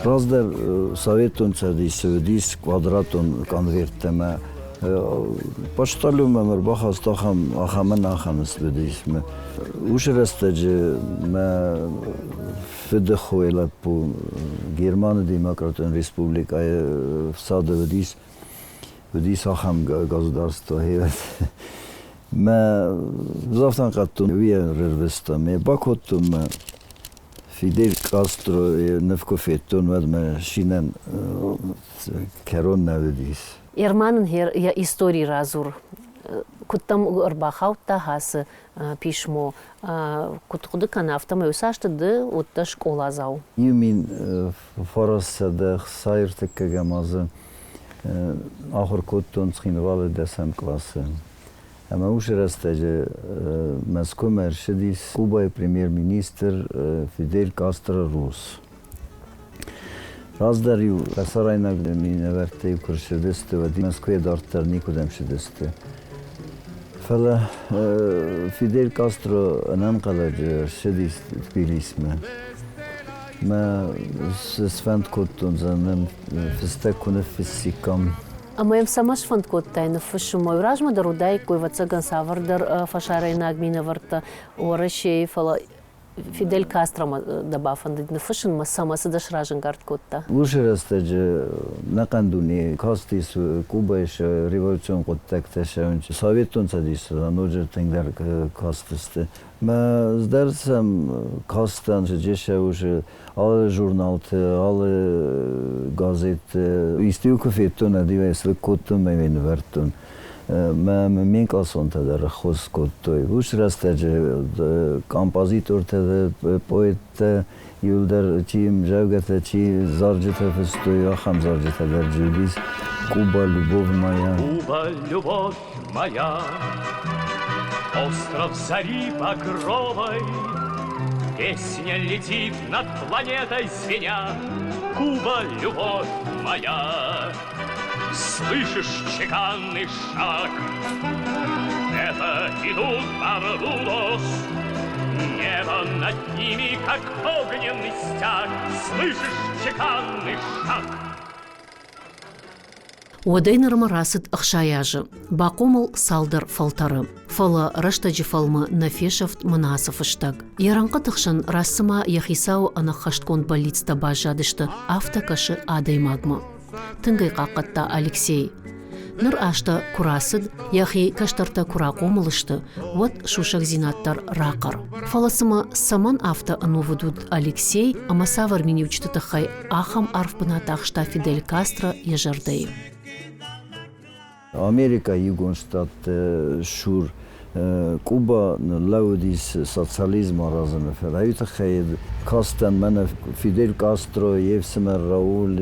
Раздӕр Советон Цӕдисы уыдис квадратон конверттӕ ӕмӕ почтальон мӕм ӕрбахаста ахӕм, ахӕмӕн ахӕм уыдис. Уыцы рӕстӕджы мӕ фыды хойы лӕппу Германы Демократон Республикӕйы фсады уыдис, уыдис ахӕм государство. Мӕ завтра ӕнхъӕлдтон, уый ӕрвыстам. Мӕ бакодтон мӕ Фидель Кастро ныв куы федтон, уӕд мӕ шинӕн кӕрон нӕ уыдис. Ерман ын йӕ истори радзур. Куыд дӕм ӕрбахаудта ацы писмо? Куыд хъуыды кӕны, афтӕмӕй уыцы азты ды уыдтӕ скъоладзау. 1963 азы ахуыр кодтон Цхинвалы дӕсӕм къласы. Ӕмӕ уыцы рӕстӕджы Мӕскуымӕ ӕрцыдис Кубӕйы премьер-министр Фидель Кастро Рус. Раздӕр-иу фӕсарӕйнаг минӕвӕрттӕ-иу куы рцыдысты, уӕд Мӕскуыйӕ дарддӕр никуыдӕм цыдысты. Фӕлӕ Фидель Кастро ӕнӕнхъӕлӕджы ӕрцыдис Тбилисмӕ. Мӕ сфӕнд кодтон, зӕгъын, фыстӕг куы ныффыссиккам. Ӕмӕ йӕм цӕмӕ сфӕнд кодтай ныффыссынмӕ? Уый размӕ дӕр уыдаиккой, ӕвӕццӕгӕн, цавӕрдӕр фӕсарӕйнаг минӕвӕрттӕ Уӕрӕсейы, фӕлӕ Фидель Кастромӕ дӕ бафӕндыд ныффыссынмӕ, цӕмӕ цы дӕ сразӕнгард кодта? Уыцы рӕстӕджы ӕнӕхъӕн дуне кастис Кубӕйы сӕ революцион хъуыддӕгтӕ сӕ Советон Цӕдисы ноджы тынгдӕр кастысты. Мӕ дӕр сӕм кастӕн, джесӕусы алы журналты, алы газетты. Исты-иу куы федтон, ӕд-иу ӕй слыг кодтон мӕ йӕ нывӕрдтон. Мӕ ме мкъласонтӕ дӕр ӕххуыс кодтой. Уыцы рӕстӕджы композитортӕ дӕр, поэттӕ иуылдӕр чи ӕмдзӕвгӕтӕ, чи зарджытӕ фыстой, ахӕм зарджытӕ дӕр уыдис. Куба, любовь моя. Куба, любовь моя, остров зари багровой, Песня летит над планетой звеня, Куба, любовь моя. Слышишь чеканный шаг? Это идут Барбудос, Небо над ними, как огненный стяг. Слышишь чеканный шаг? Уӕдӕй нырмӕ рацыд 60 азы, бахъомыл цалдӕр фӕлтӕры. Фӕлӕ рӕстӕджы фӕлмы нӕ фесӕфт мӕнӕ ацы фыстӕг. Йӕ рӕнхъыты хсӕн раст цыма йӕ хицауы ӕнӕххӕстгонд бӕллицтӕ баззадысты, афтӕ кӕсы адӕймагмӕ. Тынг ӕй хъахъхъӕдта Алексей. Ныр азтӕ куы рацыд, йӕхи кӕстӕртӕ куы рахъомыл сты, уӕд сусӕгдзинад дӕр рахъӕр. Фӕлӕ цымӕ цӕмӕн афтӕ ӕнувыд уыд Алексей ӕмӕ цавӕр миниуджыты тыххӕй ахӕм арф бынат ахста Фидель Кастро йӕ зӕрдӕйы? Америкӕйы Иугонд Штатты сур Куба ныллӕууыдис социализм аразыны фӕдыл. Уый тыххӕй кастӕн мӕнӕ Фидель Кастро, йе фсымӕр Рауль,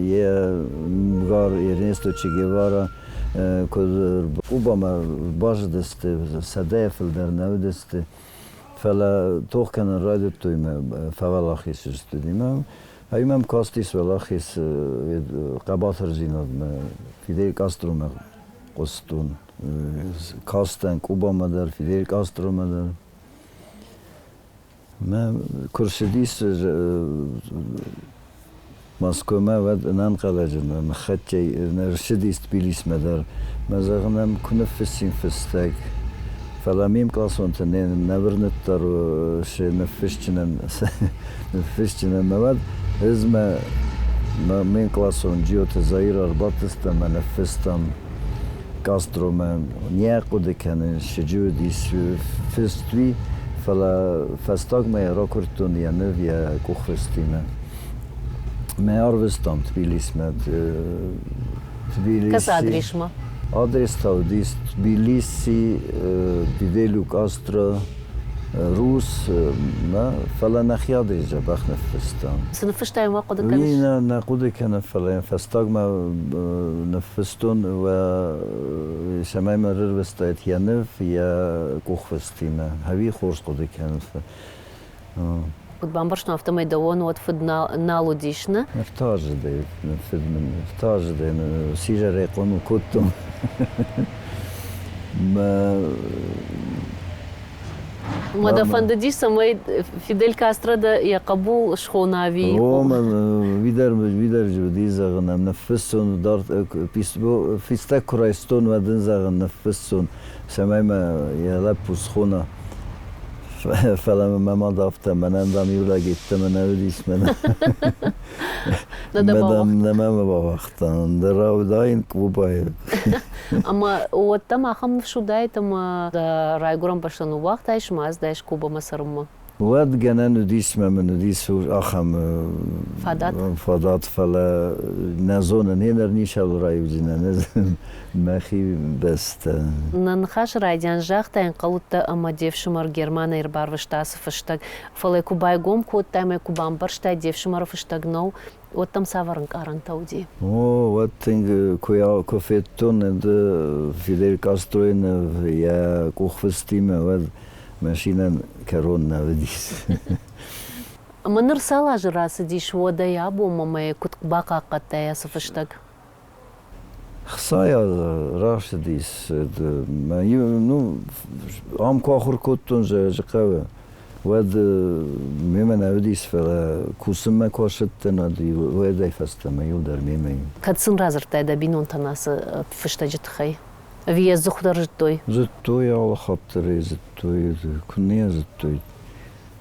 йе мгар Эрнесто Че Гевара куыд Кубамӕ базыдысты, сӕдӕйӕ фылдӕр нӕ уыдысты. Фӕлӕ тох кӕнын райдыдтой мӕ фӕуӕлахиз сты. Ай мӕм кастис уӕлахиз хъӕбатырдзинадмӕ, Фидель Кастромӕ хъуыстон. Кастӕн Кубамӕ дӕр, Фидель Кастромӕ дӕр. Мӕ куы рцыдис Мӕскуымӕ, уӕд ӕнӕнхъӕлӕджы ныххӕццӕ ӕрцыдис Тбилисмӕ дӕр. Мӕ зӕгъын ӕм куы ныффыссин фыстӕг. Фӕлӕ ме мкъласонтӕ нӕ уырныдта се ныффысджынӕн, ныффысджынӕн мӕ уӕд ӕз мӕ ме мкъласон Джиоты Заир ӕрбадтыстӕм ӕмӕ ныффыстам Кастромӕ. Не хъуыды кӕнын, сыджы уыдис фыст уый, фӕлӕ фӕстагмӕ йӕ ракуырдтон йӕ ныв йӕ къухфыстимӕ. Мӕ арвыстам Тбилисмӕ. Тбилиси. Кӕцы адресмӕ? Адрес та уыдис Тбилиси, Фиделю Кастро, Рус, нӕ, фӕлӕ нӕхи адрес дзӕбӕх ныффыстам. Цы ныффыстай, уымӕ хъуыды кӕныс? Уый нӕ, нӕ хъуыды кӕнын, фӕлӕ йын фӕстагмӕ ныффыстон, цӕмӕй мӕ рырвыстаид йӕ ныв, йӕ къухфыстимӕ. Ӕви хорз хъуыды кӕнын. Куыд бамбӕрстон, афтӕмӕй дӕуӕн уӕд фыд нал уыдис, нӕ? Ӕртӕаздзыдӕй фыд мын, ӕртӕаздзыдӕй сидзӕрӕй хъомыл кодтон. Мӕ Мӕ дӕ фӕндыдис, цӕмӕй Фидель Кастро дӕ йӕ хъӕбул схона ӕви? О, мӕ уидӕр уидӕр уыди, зӕгъын ӕм ныффыссон, дард писмо фистӕг куы райстон, уӕд ын, зӕгъын, ныффыссон, цӕмӕй мӕ йӕ лӕппу схона. Фӕлӕ мӕ мад афтӕ, мӕнӕн, дам, иу лӕг йеддӕмӕ нӕ уыдис, мӕнӕ. Нӕ дӕ бауагъта? Нӕ мӕ бауагъта, ӕндӕр уыдаин Кубайы. Ӕмӕ уӕд дӕм ахӕм ныфс уыдаид, ӕмӕ дӕ райгуырӕн бӕстӕ ныууагътаис ӕмӕ ацыдаис Кубӕмӕ цӕрынмӕ? Уӕд гӕнӕн уыдис мӕ мын уыдис ахӕм фадат, фадат, фӕлӕ нӕ зонын, ӕнӕр ницӕуыл раивдзынӕн мӕхи бӕстӕ. Нӕ ныхасы райдиан загътай, ӕнхъӕлудтӕ ӕмӕ де фсымӕр Германӕй ӕрбарвыста ацы фыстӕг. Фӕлӕ куы байгом кодтай ӕмӕ куы бамбӕрстай, де фсымӕры фыстӕг нӕу, уӕд дӕм цавӕр ӕнкъарӕнтӕ уыди? О, уӕд тынг куы федтон Фидель Кастройы ныв йӕ къухфыстимӕ, уӕд машинӕн кӕрон нӕ уыдис. Ӕмӕ ныр цал азы рацыдис, уӕдӕй абонмӕ мӕ куыд бахъахъхъӕдтай ацы фыстӕг? Хцайӕ рацыдис. Ну, ам куы ахуыр кодтон Зӕрдыхъӕуы, уӕд мемӕ нӕ уыдис, фӕлӕ кусынмӕ куы ацыдтӕн, уӕд уӕдӕй фӕстӕмӕ иу дӕр мемӕ. Кӕд сын радзырдтай дӕ бинонтӕн ацы фыстӕджы тыххӕй? Ӕви йӕ дзыхъуы зыдтой? Зыдтой, алы хатт дӕр ӕй зыдтой, куыннӕ йӕ зыдтой.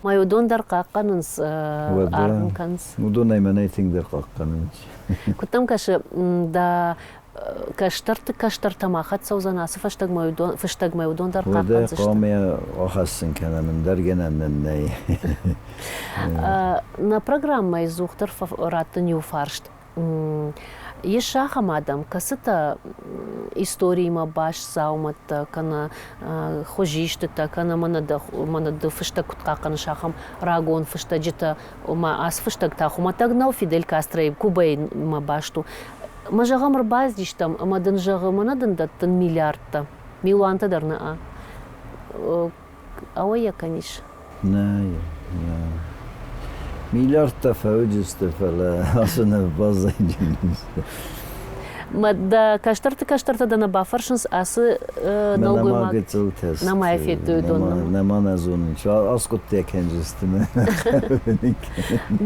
Ма уыдон дӕр хъахъхъӕнынц, аргъ кӕнынц. Уыдонӕй мӕнӕй тынгдӕр хъахъхъӕнынц. Куыд дӕм кӕсы, дӕ кӕстӕрты кӕстӕртӕм ахӕццӕ уыдзӕн ацы фӕстагмӕ уыдон, фыстӕгмӕ уыдон дӕр хъахъхъӕндзысты? Уӕдӕ хъуамӕ ахӕссын кӕнӕм, ӕндӕр гӕнӕн нын нӕй. Нӕ программӕйы дзухдӕр раттын иу фарст. Ис ахӕм адӕм, кӕцытӕ историимӕ баст дзаумӕттӕ кӕнӕ хуызистытӕ, кӕнӕ мӕнӕ ды фыстӕг куыд хъахъхъӕныс, ахӕм рагон фыстӕджытӕ, ома ацы фыстӕг та хуымӕтӕг нӕу, Фидель Кастройы Кубӕимӕ баст у. Мӕ зӕгъӕм, ӕрбацыдистӕм ӕмӕ дын зӕгъы, мӕнӕ дын дӕттын миллиардтӕ, милуантӕ дӕр нӕ. Ауӕй йӕ кӕнис? Нӕ, нӕ. Миллиардтӕ фӕуыдысты, фӕлӕ ацы нӕ баззайдзысты. Дӕ кӕстӕрты кӕстӕртӕ дӕ нӕ бафӕрсынц ацы нӕлгоймаг? Нӕма гыццылтӕ Нӕма йӕ федтой уыдон? Нӕма нӕ зонынц. Аскъуыдтӕ кӕндзысты.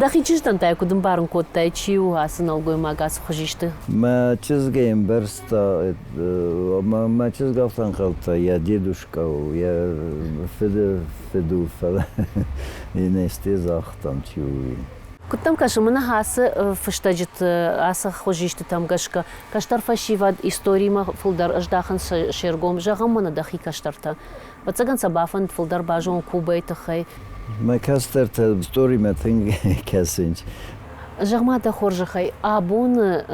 Дӕхи чызгӕн та куыд ӕмбарын кодтай, чи у ацы нӕлгоймаг, ацы хуызисты? Мӕ чызг ӕй ӕмбӕрста, мӕ чызг афтӕ ӕнхъӕлдта, йӕ дедушка у, йӕ фыды фыд у, фӕлӕ йын ӕсте загътам, чи у, уый. Куыд дӕм кӕсы, мӕнӕ ацы фыстӕджыты, ацы хуызистытӕм гӕсгӕ кӕстӕр фӕсивӕд историмӕ фылдӕр ӕздахынц се ргом? Зӕгъӕм, мӕнӕ дӕхи кӕстӕртӕ. Ӕвӕццӕгӕн сӕ бафӕнд фылдӕр базонын Кубӕйы тыххӕй. Мӕ кӕстӕртӕ историмӕ тынг кӕсынц. Зӕгъ-ма дӕ хорзӕхӕй, абоны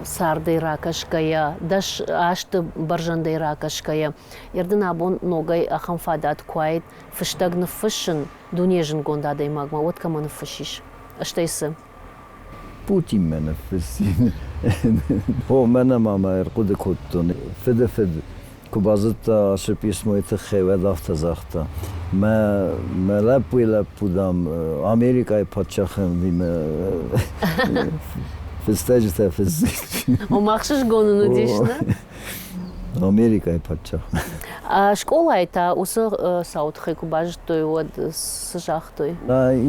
цардӕй ракӕсгӕйӕ, дӕс азты бӕрзӕндӕй ракӕсгӕйӕ, дын абон ногӕй ахӕм фадат куы уаид фыстӕг ныффыссын дуне зындгонд адӕймагмӕ, уӕд кӕмӕ ныффыссис? Стӕй цы? Путинмӕ ныффыссин. О, мӕнӕ ма мӕ ӕрхъуыды кодтон. Фыды фыд куы базыдта ацы писмойы тыххӕй, уӕд афтӕ загъта: Мӕ, мӕ лӕппуйы лӕппу, дам, Америкӕйы паддзахимӕ фыстӕджытӕ фыссы. Ома ӕхсызгон ын уыдис, нӕ? Америкӕйы паддзах. Скъолайы та уыцы цауы тыххӕй куы базыдтой, уӕд цы загътой?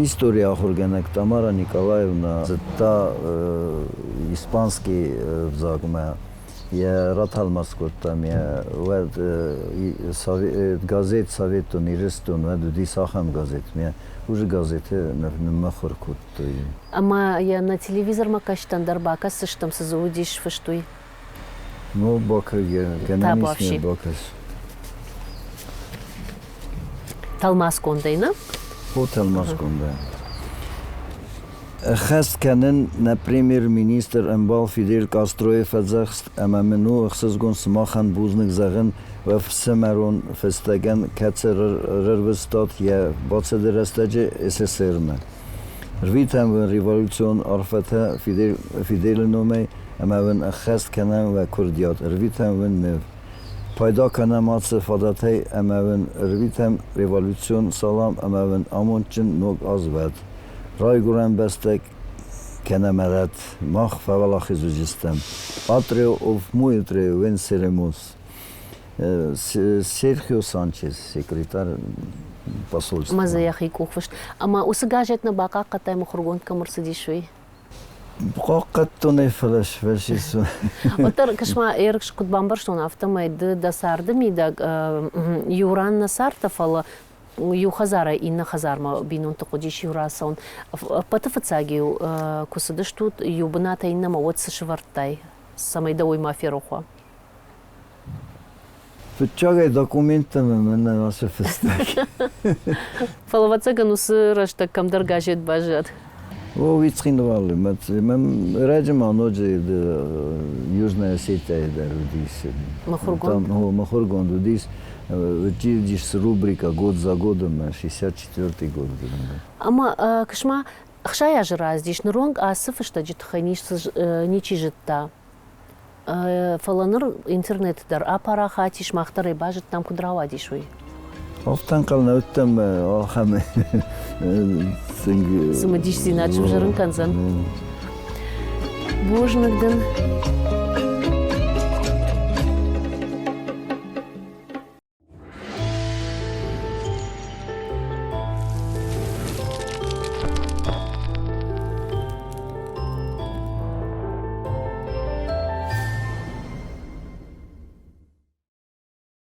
Историйы ахуыргӕнӕг Тамара Николаевна зыдта испанский взагмӕ. Йӕ ратӕлмац кодтам йӕ уӕд газет «Советон Ирыстон», уӕд уыдис ахӕм газет. Ме уыцы газеты ныммыхуыр кодтой. Ӕмӕ йӕ нӕ телевизормӕ кӕсджытӕн дӕр бакӕсдзыстӕм, цы дзы уыдис фыст, уый? Ну, гӕнӕн ис не бакӕс. Тӕлмацгондӕй, нӕ? О, тӕлмацгондӕй. Ӕххӕст кӕнын нӕ премьер-министр ӕмбал Фидель Кастройы фӕдзӕхст ӕмӕ мын у ӕхсызгон сымахӕн бузныг зӕгъын уӕ фсымӕрон фыстӕгӕн, кӕцы рарвыстат йӕ бацыды рӕстӕджы СССР-мӕ. Рвитӕм уын революцион арфӕтӕ Фиделы номӕй ӕмӕ уын ӕххӕст кӕнӕм уӕ куырдиат, ӕрвитӕм уын ныв. Пайда кӕнӕм ацы фадатӕй ӕмӕ уын ӕрвитӕм революцион салам ӕмӕ уын амондджын ног аз уӕд. Райгуырӕн бӕстӕ кӕнӕ мӕлӕт, мах фӕуӕлахиз уыдзыстӕм. Атрео of Muetre venceremos. Серхио Санчес, секретарь посольства. Ӕмӕ дзы йӕхи къухфыст. Ӕмӕ уыцы газет нӕ бахъахъхъӕдтай, мыхуыргонд кӕм ӕрцыдис, уый? Хъахъхъӕдтон ӕй, фӕлӕ сфӕсис. Уӕддӕр, кӕс-ма, Эрик, куыд бамбӕрстон, афтӕмӕй ды дӕ царды мидӕг иу ран нӕ цардтӕ, фӕлӕ иу хӕдзарӕй иннӕ хӕдзармӕ бинонты хъуыдис иу рацӕуын. Ӕппӕты фыццаг-иу куы цыдыстут иу бынатӕй иннӕмӕ, уӕд цы сывӕрдтай, цӕмӕй дӕ уый ма ферох уа? Фыццагӕй документтӕ мӕнӕ ацы фыстӕг. Фӕлӕ, ӕвӕццӕгӕн, уыцы рӕстӕг кӕмдӕр газет баззад. О, уый Цхинвалы. Мӕм ӕрӕджы ма ноджы Южная Осетияйы дӕр уыдис. Мыхуыргонд? Мыхуыргонд уыдис. Уыдис рубрика «Год за годом», 64-й год. Ӕмӕ кӕс-ма, 60 азы раздис, ныронг ацы фыстӕджы тыххӕй ничи зыдта. Фӕлӕ ныр интернет дӕр апарахат ис, мах дӕр ӕй базыдтам, куыд рауадис, уый. Афтӕ ӕнхъӕл нӕ уыдтӕн ахӕм цымыдисдзинад сывзӕрын кӕндзӕн. Бузныг дын.